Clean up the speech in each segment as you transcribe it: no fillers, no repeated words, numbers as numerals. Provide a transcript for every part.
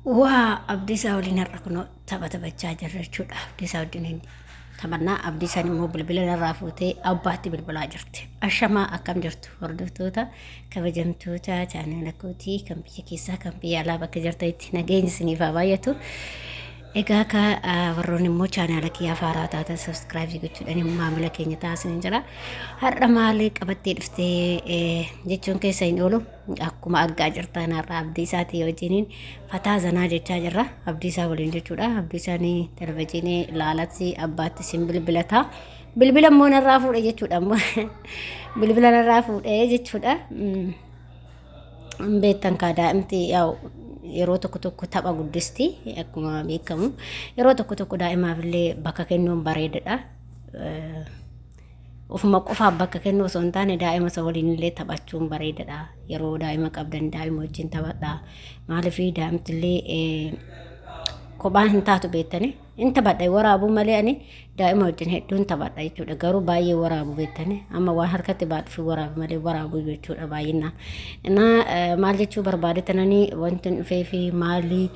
Waa Abdiisaa waliin har'a kunoo tapha taphachaa jirra jechuudha. Abdiisaa wajjin taphannaa. Abdiisaan immoo bilbila narraa fuutee abbaatti bilbilaa jirti. Ashamaa, akkam jirtu hordoftoota kabajamtoota chaanala kootii, kan biyya keessaa, kan biyya alaa, bakka jirtanitti nageenyi isiniif haa baay'atu. Egaa ka warroonni immoo chaanala kiyyaa haaraa taatan subscribe gochuudhaan maamila keenya taasisan jira. Har'a maal qabattee dhuftee jechuun keessa hin oolu. Akkuma argaa jirtan har'a Abdiisaatii wajjiniin fataa zanaa jechaa jirra. Abdiisaa waliin jechuudha. Abdiisaan televizyiinii ilaalatti abbaatti sin bilbilata. Bilbila immoo narraa fuudhe jechuudha. Immoo bilbila narraa fuudhe jechuudha. Beektan kaa, daa'imti yaa'u yeroo tokko tokko tapha guddisti. Akkuma beekamu yeroo tokko tokko daa'imaaf illee bakka kennuun bareedadha. Ofuma qofaaf bakka kennuu osoo hin taane, daa'ima isa waliin illee taphachuun bareedadha. Yeroo daa'ima qabdan daa'ima wajjin taphadha. Maaliif, daa'imti illee kophaa hin taatu beektani. Hin taphadha, waraabuu malee ani daa'ima wajjin hedduun taphadha jechuudha. Garuu baay'ee waraabu beektani. Amma waan harkatti baadhuuf waraabu malee waraabu jechuudha baay'inaan. Innaa maal jechuu barbaade tananii, wanti dhufee fi maali,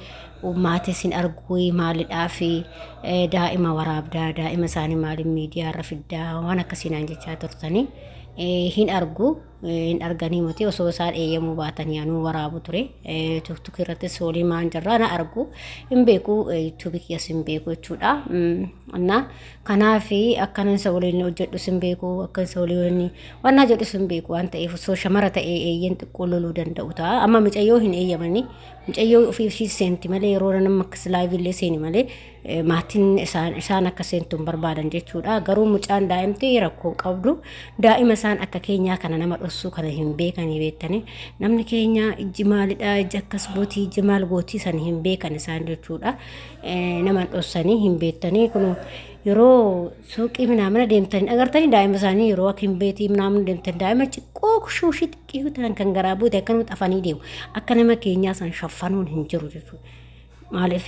maatii isin arguu maalidhaa fi daa'ima waraabdaa, daa'ima isaanii maaliif miidiyaa irra fiddaa, waan akkasii naan jechaa turtanii. Hin argu, hin arganii miti, osoo isaan eeyyamuu baatanii anuu waraabu ture. TikTok irrattis walii maan jirra, na argu, hin beeku, YouTube kiyyas hin beeku jechuudha. Innaa kanaaf akkan isa waliin hojjedhus hin beeku, akka isa waliin waan jedhus hin beeku. Waan ta'eef osoo shamara ta'ee eeyyeen xiqqoo loluu danda'u ta'a. Amma mucayyoo hin eeyyamanii, mucayyoo ofii ishii seenti malee, yeroo nama akkas live illee seeni malee maatiin isaan akka seentu hin barbaadan jechuudha. Garuu mucaan daa'imti rakkoo qabdu, daa'ima isaan akka keenyaa kana nama dhossuu kana hin beekanii beektanii. Namni keenya ijji maalidha, ijji akkas gootii, ijji maal gootii san hin beekan isaan jechuudha. Nama dhossanii hin beektanii. Kun yeroo suuqii minaamina deemtanii agartanii, daa'ima isaanii yeroo akka hin beetii minaamina deemtan, daa'ima xiqqoo shuushii xiqqii ta'an kan garaa buute akkanumatti afanii deemu. Akka nama keenyaa san shaffanuun hin jiru jechuudha. Maaliif,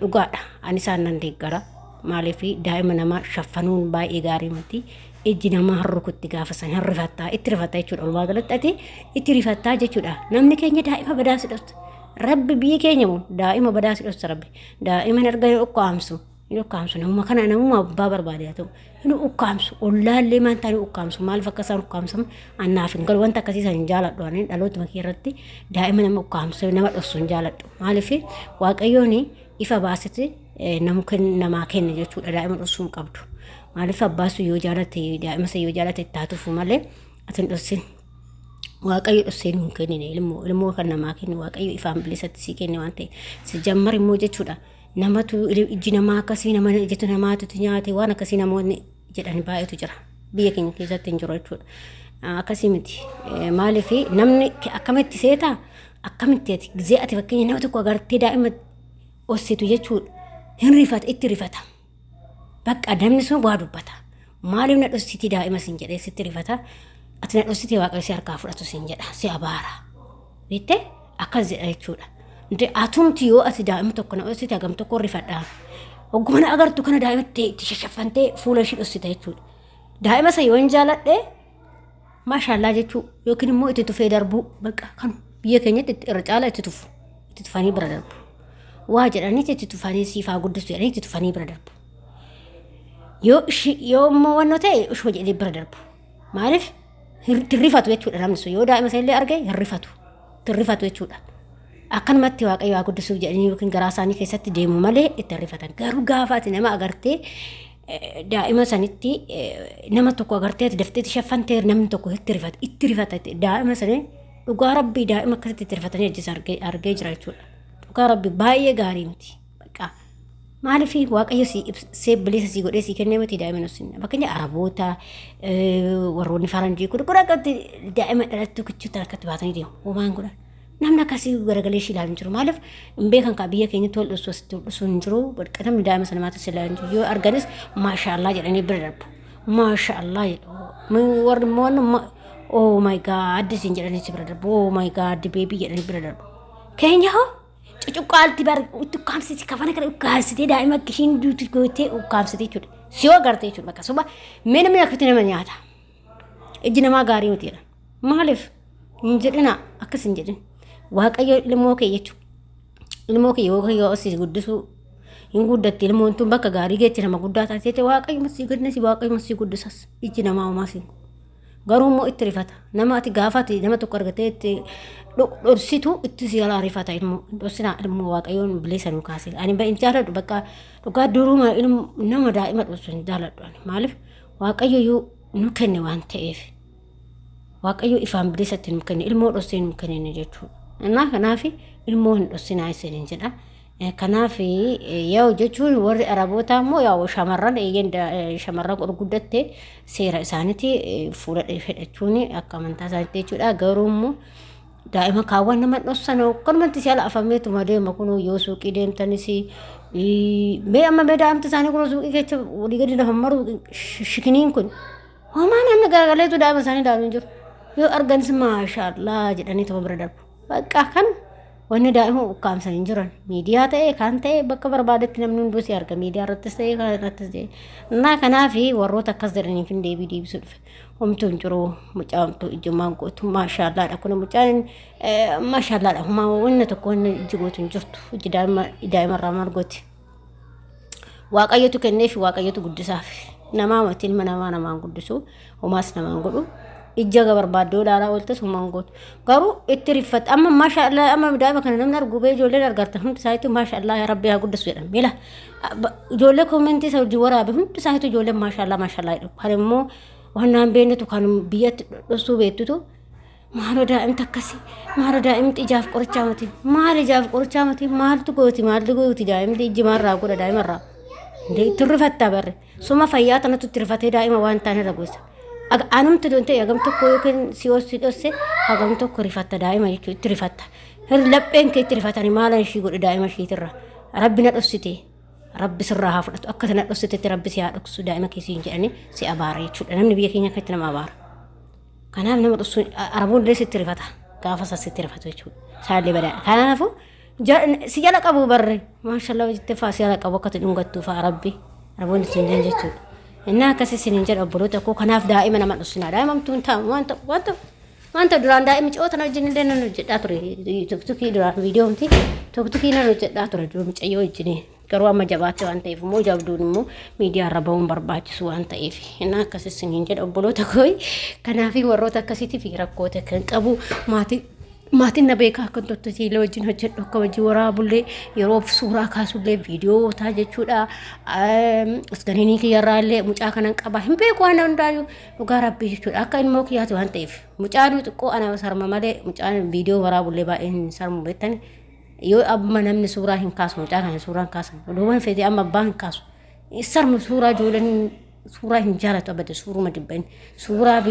dhugaadha, ani isaan nan deeggara. Maaliif, daa'ima namaa shaffanuun baay'ee gaarii miti. Ijji namaa harrukutti gaafa san hin rifattaa, itti rifattaa jechuudha. Walumaa galatti ati itti rifattaa jechuudha. Namni keenya daa'ima badaa si dhosta. Rabbi biyya keenya moo daa'ima badaa si dhosta rabbi. Daa'ima hin arganii ukkaamsu. Hin ukkaamsu, namuma kana, namuma abbaa barbaade haa ta'u. Hin ukkaamsu, ollaallee maan ta'anii ukkaamsu. Maaliif akka isaan ukkaamsamu annaaf hin galu. Wanta akkasii san hin jaaladhu. Ani dhalootuma kee irratti daa'ima nama ukkaamsu, nama dhossu hin jaaladhu. Maaliif, Waaqayyoon ifa baasete namaa kenne jechuudha. Daa'ima dhossuu hin qabdu. Maaliif, abbaa sun yoo jaalate, daa'ima san yoo jaalate itti haa tufu malee ati hin dhossin. Waaqayyo dhossee nu hin kennine ilmoo. Ilmoo kan namaa kenne Waaqayyo ifaan bilisatti sii kenne waan ta'e. Si jammar immoo jechuudha. Namatu ijji namaa akkasii, nama ijatu namaatu nyaate, waan akkasii namoonni jedhan baay'eetu jira. Biyya keenya keessatti hin jiru jechuudha. Akkasii miti. Maaliif, namni akkamitti seetaa, akkamitti ati gizee ati fakkeenya nama tokko agartee daa'ima ossitu jechuudha. Hin rifata, itti rifata. Bakka namni sun waa dubbata. Maaliif na dhossiti daa'ima sin jedhee sitti rifata. Ati na dhossite, Waaqayyo si harkaa fudhatu sin jedha. Si abaara. Beektee, akkas jedha jechuudha. Nti atumti yoo ati daa'ima tokko na dhossite hagam tokko rifadha. Hogguma na agartu kana daa'ima itti shashaffantee fuula ishii dhossita jechuudha. Daa'ima isa yoo hin jaaladhe maashaallaa jechuu yookiin immoo itti tufee darbuu, bakka kan biyya keenyatti itti irra caala itti tufu. Itti tufanii bira darbu. Waa jedhanii itti tufanii, siif haa guddisu jedhanii itti tufanii bira darbu. Yoo ishii yoo immoo wannoo ta'e ishuma jedhee bira darbu. Maaliif, itti rifatu jechuudha. Namni sun yoo daa'ima isa illee arge hin rifatu. Itti rifatu jechuudha. Akkanumatti Waaqayyo haa guddisuuf jedhanii yookiin garaa isaanii keessatti deemu malee itti rifatan. Garuu gaafa ati nama agartee daa'ima sanitti, nama tokko agartee ati daftee itti shaffantee, namni tokko itti rifata, itti rifata daa'ima sanii. Dhugaa Rabbii, daa'ima akkasitti itti rifatanii ajjeesan argee jira jechuudha. Dhugaa Rabbii, baay'ee gaarii miti. Bakka maaliif, Waaqayyo si ibsee bilisa si godhee si kennee miti daa'ima nusin. Fakkeenya Araboota, warroonni faranjii kun akkatti daa'ima dhalattuu kichuutti akkatti baatanii deemu. Homaan godhan. Namni akkasii garagalee ishii ilaalu hin jiru. Maaliif hin beekan kaa, biyya keenyatti wal dhossu, asitti wal dhossu hin jiru. Bakka namni daa'ima sana maatii ilaalu hin jiru. Yoo arganis maashaallah jedhanii bira darbu. Maashaallah jedhu. Warri immoo "Oh my God" isin jedhanii si bira darbu. "Oh my God, baby" jedhanii bira darbu. Keenya hoo cucuqqaalti bar itti ukkaamsiti, kafana kana ukkaamsitee, daa'ima akka ishiin duutu gootee ukkaamsitee jechuudha. Si yoo agartee jechuudha, bakka suba mee namni akkamitti nama nyaata. Ijji namaa gaarii miti jedha. Maaliif hin jedhina, akkas hin jedhin. Waaqayyo ilmoo kee jechuudha. Ilmoo kiyya yoo kiyya osii guddisuu hin guddatti ilmoon tun bakka gaarii geechi nama guddaa taatee waaqayyo sii guddisi waaqayyo sii guddisas ijji namaa homaa siin garuu immoo itti rifata nama ati gaafa ati nama tokko argatee itti dhorsitu itti si jalaa rifata ilmoo dhorsinaa ilmoo waaqayyoon bilisa nu kaase ani hin jaaladhu bakka dhugaa duruma nama daa'ima dhorsu hin jaaladhu ani maaliif waaqayyo iyyuu nu kenne waan ta'eef. Waaqayyo ifaan bilisatti nu kenne ilmoo dhossee nu kennine jechuudha. Innaa kanaaf ilmoo hin dhossinaa isiniin jedha. Kanaaf yaa'u jechuun warri Arabootaa immoo yaa'u shamarran eeyyeen shamarran gurguddatte seera isaaniiti fuula hidhachuun akka amantaa isaaniitti jechuudha. Garuu immoo daa'ima kaawwan nama dhossan akkanumatti si ala afameetuma deema kunuu yoo suuqii deemtanis mee amma mee daa'imti isaanii kunuu suuqii keessa walii gadi lafa maru shikiniin kun Homaa namni garagaleetu daa'ima isaanii ilaalu hin jiru. Yoo arganis maashaallaa jedhanii tuma bira darbu. Bakka kan wanni daa'ima ukkaamsan hin jiran. Miidiyaa ta'e kan ta'e bakka barbaadetti namni hunduu si arga. Miidiyaa irrattis ta'e kan irrattis ta'e. Innaa kanaaf warroota akkas jedhaniif hin deebii deebisuu dhufe. Homtuu hin jiru mucaamtu ijjumaan gootu maashaallaadha. Kun mucaan maashaallaadha. Homaa wanni tokko wanni ijji gootu hin jirtu. Ijji daa'ima daa'imarraa maal gooti? Waaqayyotu kenneef waaqayyotu guddisaaf. Namaa miti ilma namaa namaan guddisu homaas namaan godhu. Ijja ga barbaaddoo ilaalaa ooltes homaan gootu. Garuu itti riffatti amma maasha Allah amma daa'ima kana namni argu bee ijoolleen argarta hundi isaaniitu maasha Allah yaa rabbi haa guddisu jedhan. Mila ijoollee koomentii isa hojii waraabe hundi isaaniitu ijoolleen maasha Allah maasha Allah jedhu. Kan immoo waan naan beeknetu kan biyyatti dhossuu beektutu Maaloo daa'imti akkasi maaloo daa'imti ijaaf qorichaa miti maal ijaaf qorichaa miti maaltu gooti maaltu gooti daa'imti ijji maalraa godha daa'imarraa indee itti rifattaa barre suma fayyaa tanatu itti rifatee daa'ima waan taane irra gosa anumti don ta'e hagam tokko yookiin si si dhosse hagam tokko rifatta daa'ima jechuun itti rifatta lapheen kee itti rifatani maalan ishii godhe daa'ima ishiitirra rabbi na dhossite rabbi sirraa haa fudhatu akka sana dhossitetti rabbi si haa dhoksu daa'ima kee siin jedhanii si abaara jechuudha namni biyya keenya akkatti nama abaara. Kanaaf nama dhussuun Araboon illee sitti rifata. Gaafa isa sitti rifatu jechuudha. Isaallee badaadha. Kanaafuu si jala qabu barre maashallaa jettee faa si jala qabu akka dhungattuu faa rabbi Araboonni siin jedhan jechuudha. Innaa akkasii siin hin jedhu obboloota koo kanaaf daa'ima nama dhussinaa daa'ima hamtuun taa'u waan ta'u waan ta'u waan ta'u duraan daa'ima ci'oo tana wajjin illee nan hojjedhaa ture tuktukii duraan viidiyoomti tuktukii nan hojjedhaa ture dur mucayyoo wajjin. Garuu amma jabaatte waan ta'eef immoo jabduun immoo miidiyaa irra bahuun barbaachisu waan ta'eef innaa akkas isiniin jedha obboloota koo kanaaf warroota akkasiitiif rakkoota kan qabu maatii maatiin na beekaa akka tottotiilee wajjin hojjedhu akka wajjin waraabullee yeroo suuraa kaasullee viidiyoo taa jechuudha. Iskaniinii kiyyarraallee mucaa kanan qaba hin beeku waan hundaayyuu dhugaa rabbii jechuudha akka ilmoo kiyyaati waan ta'eef mucaan xiqqoo ana sarma malee mucaan viidiyoo waraabullee baay'ee hin sarmu beektani. Yoo amma namni suuraa hin kaasu mucaa kana suuraa hin kaasan. Oduuwwan fedhe amma abbaa hin kaasu. Sarmu suuraa ijoolleen suuraa hin jaalatu abada suuruma dibban suuraa.